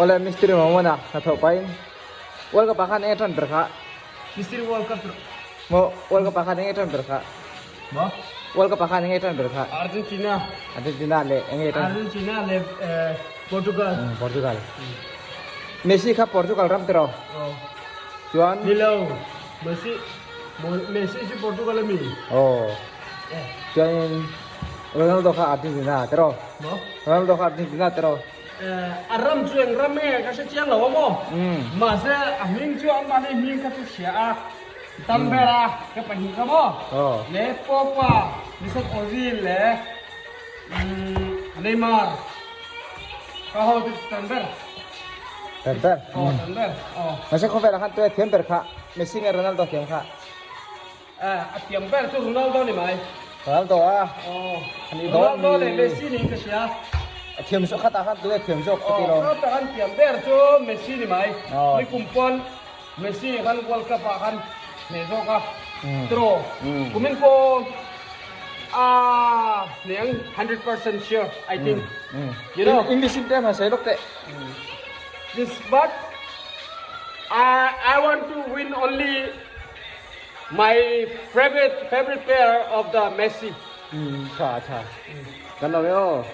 Awle Mistiri Mamawna hnathawh pahin World Cup ah khan enge tan ber kha? Mistiri World Cup rawh. Maw World Cup ah khan enge tan ber kha? Maw? World Cup ah khan enge tan ber kha? Argentina. Argentina leh enge tan? Argentina leh Portugal. Portugal. Messi kha Portugal ram tiraw? Aw. Chuan? Ni lo. Messi Messi chu Portugal ami. Aw. Chuanin Ronaldo kha Argentina tiraw? Maw? Ronaldo kha Argentina tiraw? A ram chu eng ram nge ka hre chiang lo a maw? Mahse a hming chu anmahni hming kha chu hria a, tam ber a ka pahnih kha maw? Le Pogba, Mesut Ozil leh Neymar ka ho chu tan ber. Tan ber? Aw tan ber aw. Mahse khawvelah khan tuai thiam ber kha Messi nge Ronaldo thiam kha? A thiam ber chu Ronaldo ni mai. Ronaldo a? Aw. Ani dawn Ronaldo leh Messi niin ka hria. A thiam zawk khatah khan tunge thiam zawk ka ti lo. Aw khatah khan thiam ber chu Messi ni mai. Aw. Ni kum pawn Messi khan World Cup ah khan hneh zawk a. Tiraw? Kumin pawh a hneng 100% sure I think. You know? English in te hmasa lawk teh. This but I I want to win only My favorite favorite player of the Messi. Tha tha. Kan lo e aw.